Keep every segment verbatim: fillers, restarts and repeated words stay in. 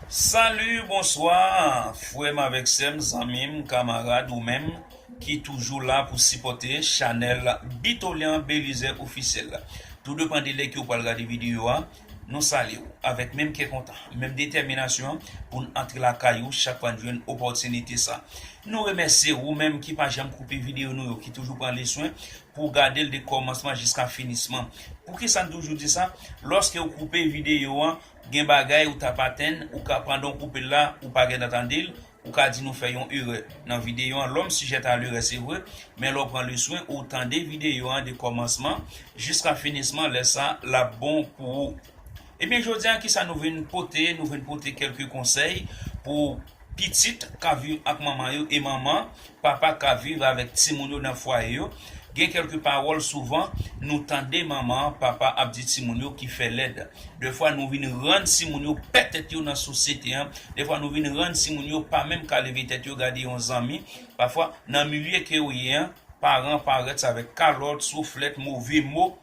Salut, bonsoir, frè m avèk sè m, zanmi m, kamarad ou menm ki toujou la pou sipòte chanèl Bitolian Belizaire Officiel la. Tou depann de lè ke w pral gade videyo a, nou salye w avèk menm kè kontan, menm detèminasyon pou n antre lakay ou chak fwa n jwenn opòtinite sa. Nou remèsye ou menm ki pa janm koupe videyo nou yo, ki toujou pran le swen pou w gade l de kòmansman jiska finisman. Poukisa n toujou di sa? Lòske w koupe videyo an, gen bagay ou t ap atenn, ou ka, pandan w koupe l la, ou pa gentan tande l, ou ka di nou fè yon erè nan videyo an. L'homme sujette à l'erreur, se vre, men lè w pran le swen, ou tande videyo an de kòmansman jiska finisman, lè sa, l ap bon pou ou. Ebyen, jodi a, kisa nou vin pote? Nou vin pote kèlke konsèy pou pitit ka viv ak manman yo e manman, papa ka viv avèk timoun yo nan fwaye yo. Gen kèlke pawòl souvan nou tande manman, papa ap di timoun yo ki fè lèd. Dèfwa nou vin rann timoun yo pè tèt yo nan sosyete an. Dèfwa nou vin rann timoun yo pa menm ka leve tèt yo gade yon zanmi. Pafwa, nan milye ke yo ye an, paran parèt avèk kalòt, souflèt, move mo.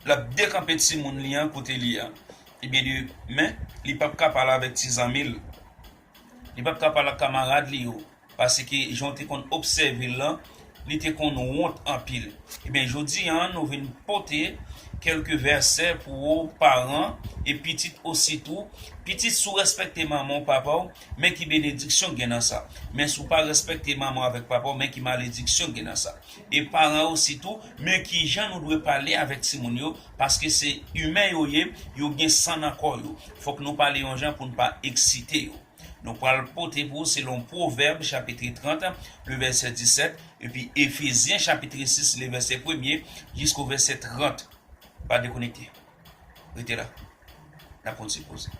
L ap dekanpe timoun li an kote li a. Ebyen, demen, li p ap ka pale avèk ti zanmi l. Li p ap ka pale ak kamarad li yo. Paske, jan w te konn obsève l lan, li te konn wont anpil. Ebyen, jodi a, nou vin pote kèlke vèsè pou ou, paran e pitit osi tou. Pitit, si w respekte manman w, papa w, men ki benediksyon gen nan sa. Men si w pa respekte manman w avèk papa w, men ki malediksyon gen nan sa. E paran yo sitou, men kijan nou dwe pale avèk timoun yo, paske se imen yo ye, yo gen san nan kò yo. Fòk nou pale yon jan pou n pa eksite yo. Nou pral pote pou ou selon Pwovèb chapit trant, le vèsè disèt, epi Efezyen chapit sis, le vèsè premye, jisko vèsè trant. Pa dekonekte. Rete la. N ap konn sipoze.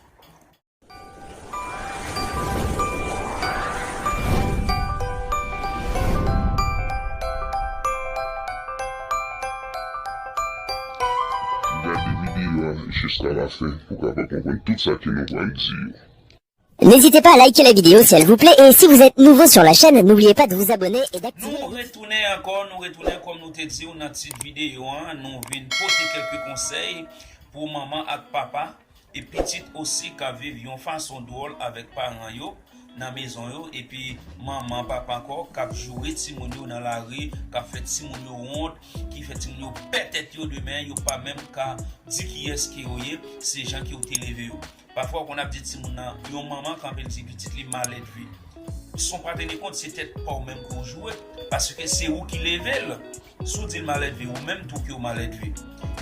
Gade videyo a jiska lafen pou w kapab konprann tout sa ke nou pral di yo. N'hésitez pas à liker la vidéo si elle vous plaît et si vous êtes nouveau sur la chaîne, n'oubliez pas de vous abonner et d'activer la Nou retounen ankò, nou retounen kòm nou te di w nan tit videyo an, nou vin pote kèlke konsèy pou manman ak papa e pitit osi ka viv yon fason dwòl avèk paran yo nan mezon yo, epi manman, papa ankò k ap joure timoun yo nan lari, k ap fè timoun yo wont, ki fè timoun yo pè tèt yo demen, yo pa menm ka di kiyès ke yo ye, se jan ke yo te leve yo. Pafwa, w konn ap di timoun nan, yon manman kanpe l di pitit li malèdve. San w pa teni kont, se tèt pa w menm ke w joure, paske se ou ki leve l. Si w di l malèdve, ou menm tou ke w malèdve.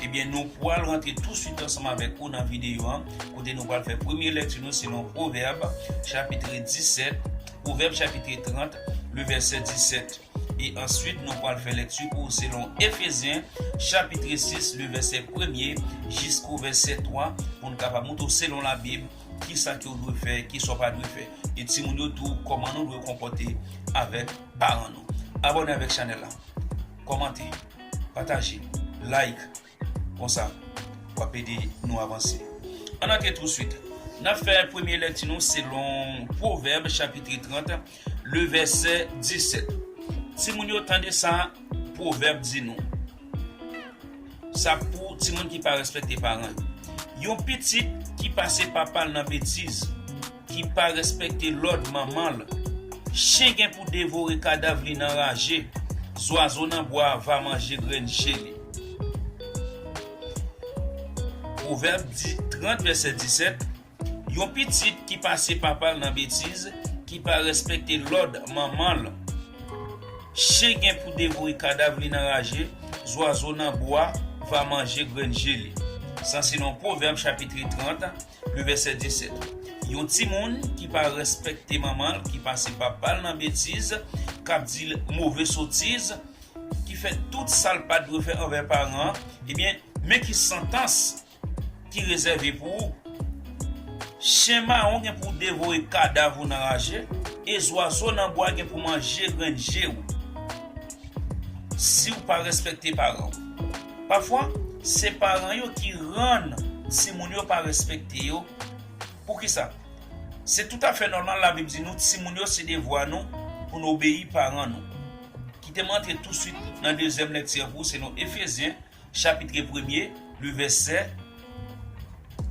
Ebyen, nou pral rantre touswit ansanm avèk ou nan videyo an, kote nou pral fè premye lèkti nou selon Pwovèb, chapit disèt, Pwovèb, chapit trant, le vèsè disèt. E answit, nou pral fè lèkti pou ou selon Efezyen, chapit sis, le vèsè premye, jisko vèsè twa, pou n kapab montre w selon Labib, kisa ke w dwe fè, kisa w pa dwe fè. E timoun yo tou, kòman nou dwe konpòte avèk paran nou. Abòne avèk chanèl la. Kòmante, pataje, like. Konsa, w ap ede nou avanse. Ann antre touswit. N ap fè premye lèkti nou selon Pwovèb chapit trant, le vèsè disèt. Timoun yo, tande sa Pwovèb di nou. Sa pou timoun ki pa respekte paran yo. Yon pitit ki pase papa l nan betiz, ki pa respekte lòd manman l, chen gen pou devore kadav li nan raje, zwazo nan bwa a va manje grenn je li. Pwovèb di, trant, vèsè disèt, yon pitit ki pase papa l nan betiz, ki pa respekte lòd manman l, chen gen pou devore kadav li nan raje, zwazo nan bwa va manje grenn je li. Sa se nan Pwovèb chapit trant, le vèsè disèt. Yon timoun ki pa respekte manman l, ki pase papa l nan betiz, k ap di l move sotiz, ki fè tout sa l pa t dwe fè anvè paran an, ebyen, men ki santans ki rezève pou ou. Chen mawon gen pou devore kadav ou nan raje, e zwazo nan bwa gen pou manje grenn je w. Si w pa respekte paran w. Pafwa, se paran yo ki rann timoun yo pa respekte yo. Poukisa? Se toutafè nòmal, Labib di nou, timoun yo se devwa nou pou n obeyi paran nou. Kite m antre touswit nan dezyèm lèkti an pou ou, selon Efezyen, chapit premye, le vèsè,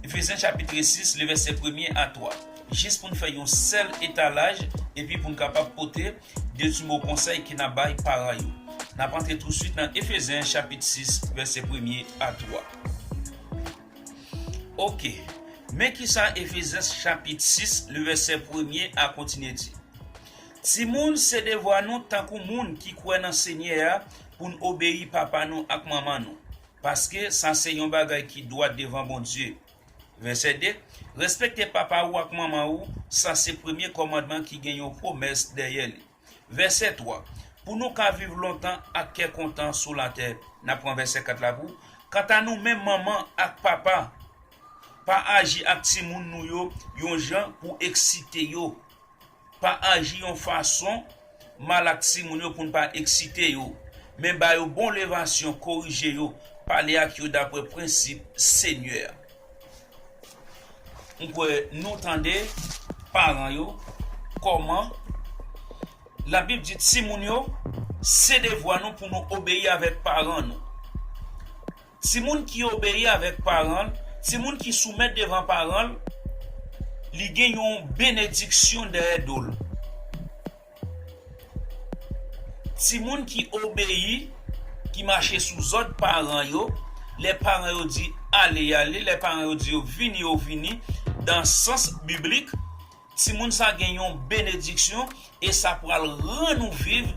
Efezyen chapit sis, le vèsè premye a twa. Jis pou n fè yon sèl etalaj, epi pou n kapab pote de ti mo konsèy ke n ap bay paran yo. N ap antre touswit nan Efezyen chapit sis, vèsè premye a twa. Oke. Men kisa Efezyen chapit sis, le vèsè premye a kontinye di. Timoun, se devwa nou tankou moun ki kwè nan Senyè a pou n obeyi papa nou ak manman nou, paske sa se yon bagay ki dwat devan Bondye. Vèsè de, respekte papa ou ak manman ou, sa se premye kòmandman ki gen yon pwomès dèyè li. Vèsè twa, pou nou ka viv lontan ak kè kontan sou latè. N ap pran vèsè kat la pou. Kanta nou menm manman ak papa, pa aji ak timoun nou yo yon jan pou eksite yo. Pa aji yon fason mal ak timoun yo pou n pa eksite yo, men ba yo bon levasyon, korije yo, pale ak yo dapre prensip Senyè a. M kwè nou tande paran yo, kòman Labib di timoun yo, se devwa nou pou nou obeyi avèk paran nou. Timoun ki obeyi avèk paran l, timoun ki soumèt devan paran l, li gen yon benediksyon dèyè do l. Timoun ki obeyi, ki mache sou zòd paran yo, lè paran yo di ale, y ale, lè paran yo di yo vini, yo vini, dan sans biblik, timoun sa gen yon benediksyon e sa pral rann ou viv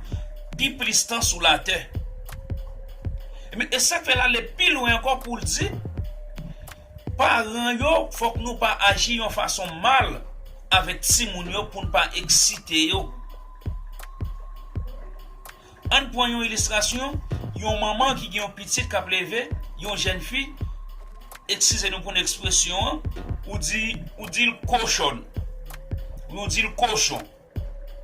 pi plis tan sou latè. Men, e sa k fè l ale pi lwen ankò pou l di, paran yo, fòk nou pa aji yon fason mal avèk timoun yo pou n pa eksite yo. Ann pran yon ilistrasyon, yon manman ki gen yon pitit k ap leve, yon jèn fi, eskize nou pou n ekspresyon an, ou di, ou di l kochòn. Ou di l kochon.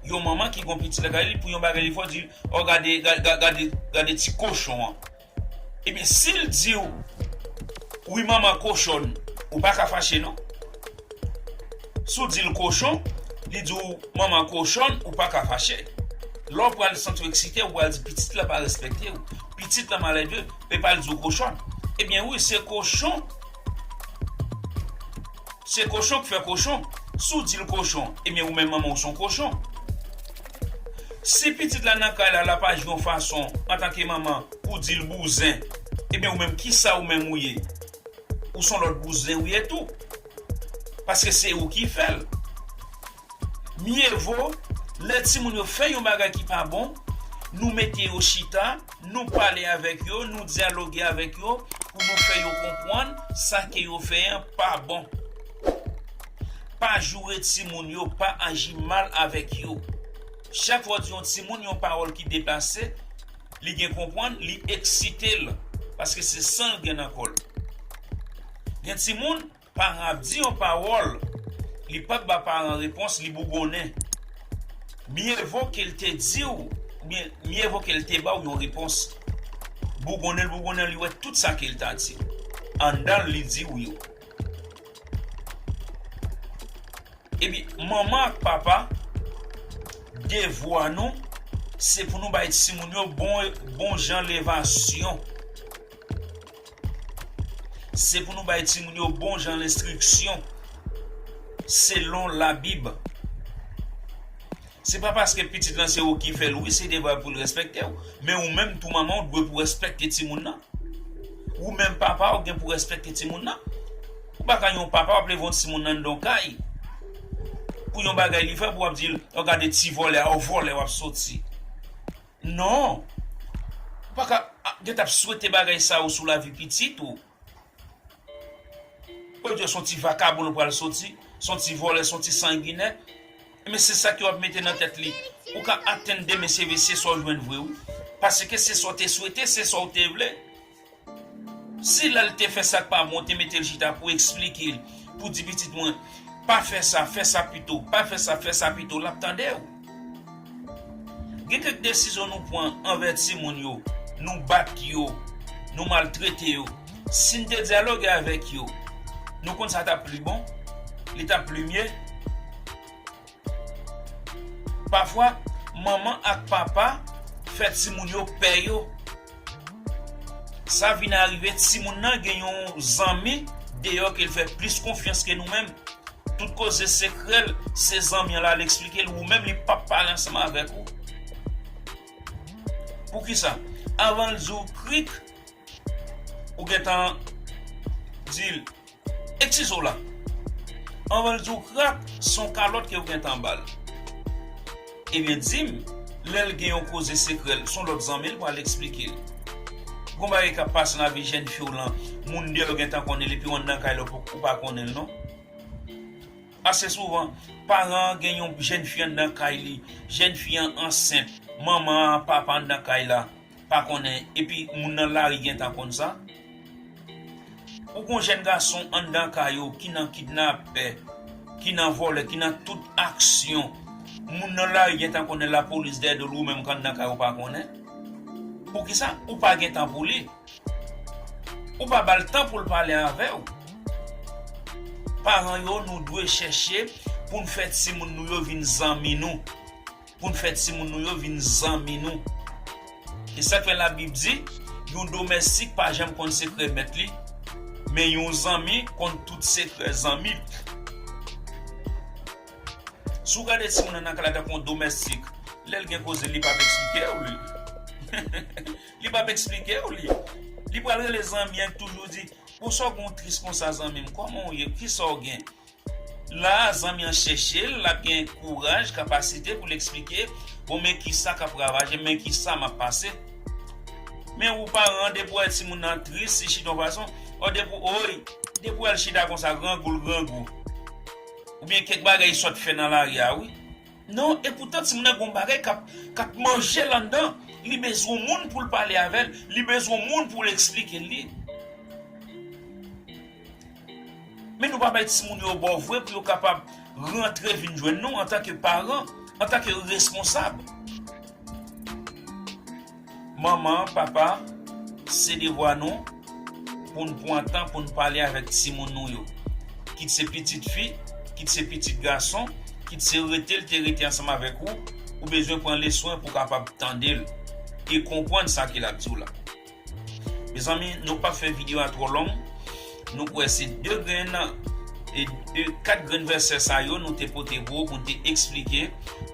Yon manman ki gen yon pitit lakay li, pou yon bagay li fè, ou di l, o, gade, ga-, ga-, gade, gade ti kochon an. Ebyen, si l di w, wi, manman kochòn, ou pa ka fache, non. Si w di l kochon, li di w, manman kochòn, ou pa ka fache. Lè w pral santi w eksite, ou pral di, pitit la pa respekte w. Pitit la malèdve, e pa l di w kochòn. Ebyen, wi, se kochon. Se kochon k fè kochon. Si w di l kochon, ebyen, ou menm manman w se yon kochon. Si pitit la nan kay la, l ap aji yon fason, antanke manman, pou w di l bouzen, ebyen, ou menm, kisa ou menm ou ye? Ou se yon lòt bouzen ou ye tou. Paske se ou ki fè l. Mye vo, lè timoun yo fè yon bagay ki pa bon, nou mete yo chita, nou pale avèk yo, nou dyaloge avèk yo, pou nou fè yo konprann sa ke yo fè an pa bon. Pa joure timoun yo, pa aji mal avèk yo. Chak fwa w di yon timoun yon pawòl ki deplase, li gen konprann, li eksite l, paske se san l gen nan kò l. Gen timoun, paran ap di yon pawòl, li p ap ba paran repons, li bougonnen. Mye vo ke l te di w, mye, mye vo ke l te ba w yon repons. Bougonnen l, bougonnen l, li wè tout sa ke l ta di w. Anndan l, li di w yo. Epi, manman ak papa, devwa nou, se pou nou bay timoun yo bon, bon jan levasyon. Se pou nou bay timoun yo bon jan lenstriksyon, selon Labib. Se pa paske pitit lan se ou ki fè l, wi, se devwa pou l respekte w. Men ou menm tou manman, ou dwe pou respekte timoun nan. Ou menm papa, ou gen pou respekte timoun nan. Ou pa ka yon papa, w ap leve yon timoun nan anndan yon kay. Pou yon bagay li fè, pou w ap di l, o, gade ti vòlè a, o, vòlè w ap soti. Non. Ou pa ka, a, gentan ap swete bagay sa yo sou lavi pitit ou. Ou di se yon ti vakabon ou pral soti, se yon ti vòlè, se yon ti sanginè. Men se sa ke w ap mete nan tèt li. Ou ka atann demen se vre, se sa w jwenn vre, wi. Paske se sa w te swete, se sa w te vle. Si lè l te fè sa k pa bon, w te mete l chita pou w eksplike l, pou w di pitit mwen, pa fè sa, fè sa pito, pa fè sa, fè sa pito, l ap tande w. Gen kèk desizyon nou pran anvè timoun yo, nou bat yo, nou maltrete yo. Si n te dyaloge avèk yo, nou konn sa t ap pli bon, li t ap pli mye. Pafwa, manman ak papa fè timoun yo pè yo. Sa vin arive, timoun nan gen yon zanmi deyò ke l fè plis konfyans ke nou menm. Tout koze sekrè l, se zanmi an la l eksplike l, ou menm li p ap pale ansanm avèk ou. Poukisa? Anvan l di w krik, ou gentan di l, eskize w la. Anvan l di w krak, se yon kalòt ke ou gentan ba l. Ebyen, di m, lè l gen yon koze sekrè l, se yon lòt zanmi l pral eksplike l. Gon bagay k ap pase nan vi jèn fi w lan, moun deyò gentan konnen l, epi w anndan kay la, ou pa konnen l non. Ase souvan, paran an gen yon jèn fi anndan kay li, jèn fi an ansent, manman an, papa anndan kay la pa konnen, epi moun nan lari gentan konn sa. Ou gon jèn gason anndan kay ou ki nan kidnapè, ki nan vòlè, ki nan tout aksyon. Moun nan lari gentan konnen, lapolis dèyè do l, ou menm k anndan kay ou pa konnen. Poukisa? Ou pa gen tan pou li. Ou pa ba l tan pou l pale avè w. Paran yo, nou dwe chèche pou n fè timoun nou yo vin zanmi nou. Pou n fè timoun nou yo vin zanmi nou. E sa k fè Labib di, yon domèstik pa janm konn sekrè mèt li, men yon zanmi konn tout sekrè zanmi l. Si w gade timoun nan nan kay la tankou yon domèstik, lè l gen koze, li p ap eksplike w li. Li p ap eksplike w li. Li pral rele zanmi an, toujou di, "Pou sa w gen w tris konsa, zanmi m? Kòman w ye? Kisa w gen?" La, zanmi an chèche l, l ap gen kouraj, kapasite pou l eksplike, "Bon, men kisa k ap ravaje m, men kisa m ap pase." Men ou paran, depi w wè timoun nan tris, li chita yon fason, o depi, oy, depi w wè l chita konsa, grangou l grangou. Oubyen kèk bagay sòt fè nan lari a, wi. Non, epoutan timoun nan gon bagay k ap, k ap manje l anndan. Li bezwen moun pou l pale avè l. Li bezwen moun pou l eksplike l li. Men nou pa bay timoun yo bò vre pou yo kapab rantre vin jwenn nou antanke paran, antanke responsab. Manman, papa, se devwa nou pou n pran tan pou n pale avèk timoun nou yo. Kit se pitit fi, kit se pitit gason, kit se rete l te rete ansanm avèk ou, ou bezwen pran leswen pou w kapab tande l e konprann sa ke l ap di w la. Mezanmi, nou p ap fè videyo a twò long. Nou kwè se de grenn, e de, kat grenn vèsè sa yo nou te pote pou ou, pou n te eksplike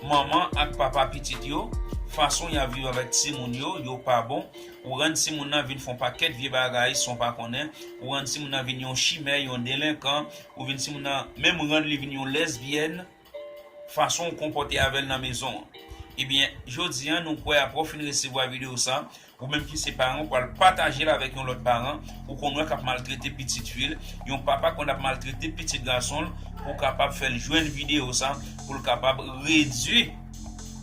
manman ak papa pitit yo, fason y ap viv avèk timoun yo, yo pa bon. Ou rann timoun nan vin fè yon pakèt vye bagay san w pa konnen. Ou rann timoun nan vin yon chimè, yon delenkan. Ou vin timoun nan menm rann li vin yon lèzbyèn. Fason w konpòte avè l nan mezon an. Ebyen, jodi a, nou kwè apre w fin resevwa videyo sa, ou menm ki se paran, ou pral pataje l avèk yon lòt paran, ou konn wè k ap maltrete pitit fi l, yon papa konn ap maltrete pitit gason l, pou w kapab fè l jwenn videyo sa, pou l kapab redui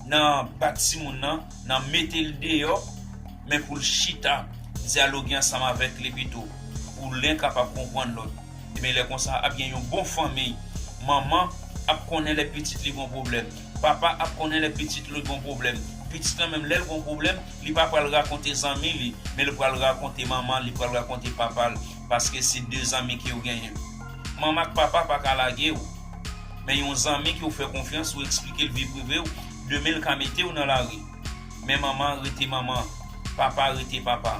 nan bat timoun nan, nan mete l deyò, men pou l chita, dyaloge ansanm avèk li pito, pou len kapab konprann lòt. Ebyen, lè konsa, ap gen yon bon fanmi. Manman ap konnen lè pitit li gon pwoblèm. Papa ap konnen lè pitit li gon pwoblèm. Pitit lan menm, lè l gon pwoblèm, li pa pral rakonte zanmi li, men li pral rakonte manman l, li pral rakonte papa l, paske se de zanmi ke yo genyen. Manman ak papa pa ka lage w, men yon zanmi ke w fè konfyans, ou eksplike l vi prive w, demen l ka mete w nan lari. Men manman rete manman, papa rete papa.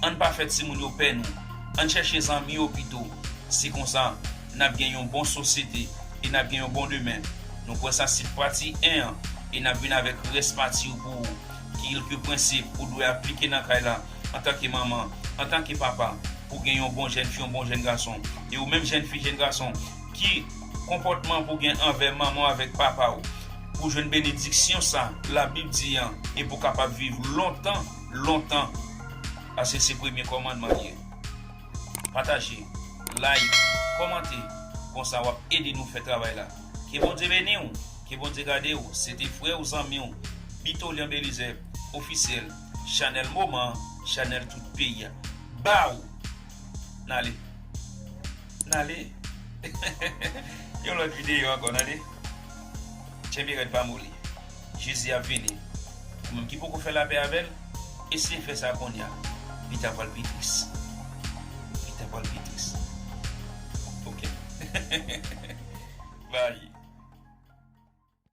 Ann pa fè timoun yo pè nou. Ann chèche zanmi yo pito. Se konsa, n ap gen yon bon sosyete e n ap gen yon bon demen. Nou kwè sa se pati en an, e n ap vin avèk rès pati yo pou ou. Kèlke prensip ou dwe aplike nan kay la, antanke manman, antanke papa, pou gen yon bon jèn fi, yon bon jèn gason. E ou menm jèn fi, jèn gason, ki konpòtman pou gen anvè manman w avèk papa w, pou jwenn benediksyon sa Labib di an, e pou kapab viv lontan, lontan, paske se premye kòmandman l ye. Pataje, like, kòmante, konsa w ap ede nou fè travay la. Ke Bondye beni w, ke Bondye gade w. Se te frè w, zanmi w, Bitolyan Belizaire, ofisyèl, chanèl moman, chanèl tout peyi a. Ba w! N ale. N ale. Yon lòt videyo ankò, n ale. Tchenbe rèd, pa moli. Jezi ap vini. Ou menm ki poko fè lapè avè l, eseye fè sa kounye a. Pita pral pi tris. Pita pral pi tris. Ok. Bye.